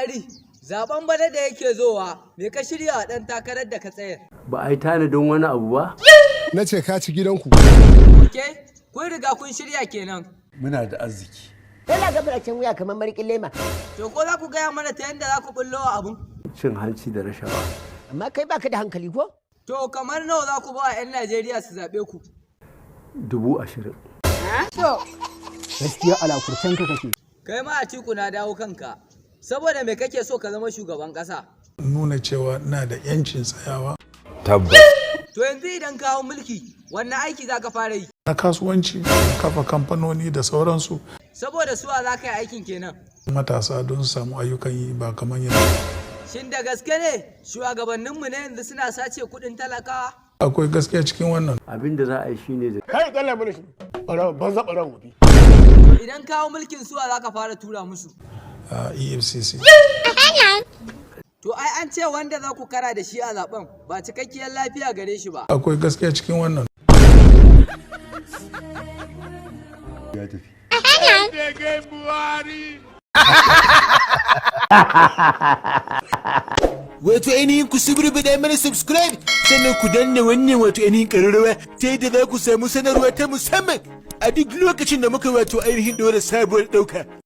Buhari, zaben bana da yake zowa, me ka shirya wa ɗan takarar da ka tsayar? Ba a yi tanadin wani abu ba. Na ce ka ci gidanku. Ok, kun riga kun shirya kenan. Muna da arziki. Yana gabara can wuya kamar marikin lema. To, ko za ku gaya mana ta yadda za ku bullo wa abun? Cin hanci da rashawa. Amma kai baka da hankali ko? To, kamar nawa za ku ba wa 'yan Najeriya su zaɓe ku? 20,000. Gaskiya alakurcen ka kake. Kai ma, Atiku, na dawo kanka. Saboda me kake so ka zama shugaban ƙasa? Nuna cewa ina da 'yancin tsayawa. Tabbas. To, yanzu idan ka hau mulki, wanne aiki za ka fara yi? Na kasuwanci, kafa kamfanoni da sauransu. Saboda suwa za ka yi aikin kenan? Matasa, don su samu ayyukan yi, ba kamar yanzu. Shin da gaske ne shugabanninmu na yanzu suna sace kuɗin talakawa? Akwai gaskiya cikin wannan. Abin da za a yi shine da Kai tsalla mana shi. Ɓarawo banza, ɓarawo wofi. To, idan ka hau mulkin, suwa za ka fara tura musu? A EFCC. To, ai an ce wanda za ku kara da shi a zaben ba cikakkiyar lafiya gare shi ba. Akwai gaskiya cikin wannan. Ya tafi. Wato ainihin ku suburbuɗa mana subscribe, sannan ku danna wannan wato ainihin ƙararrawa, ta yadda za ku samu sanarwa ta musamman a duk lokacin da muka wato ainihin ɗora sabuwar ɗauka.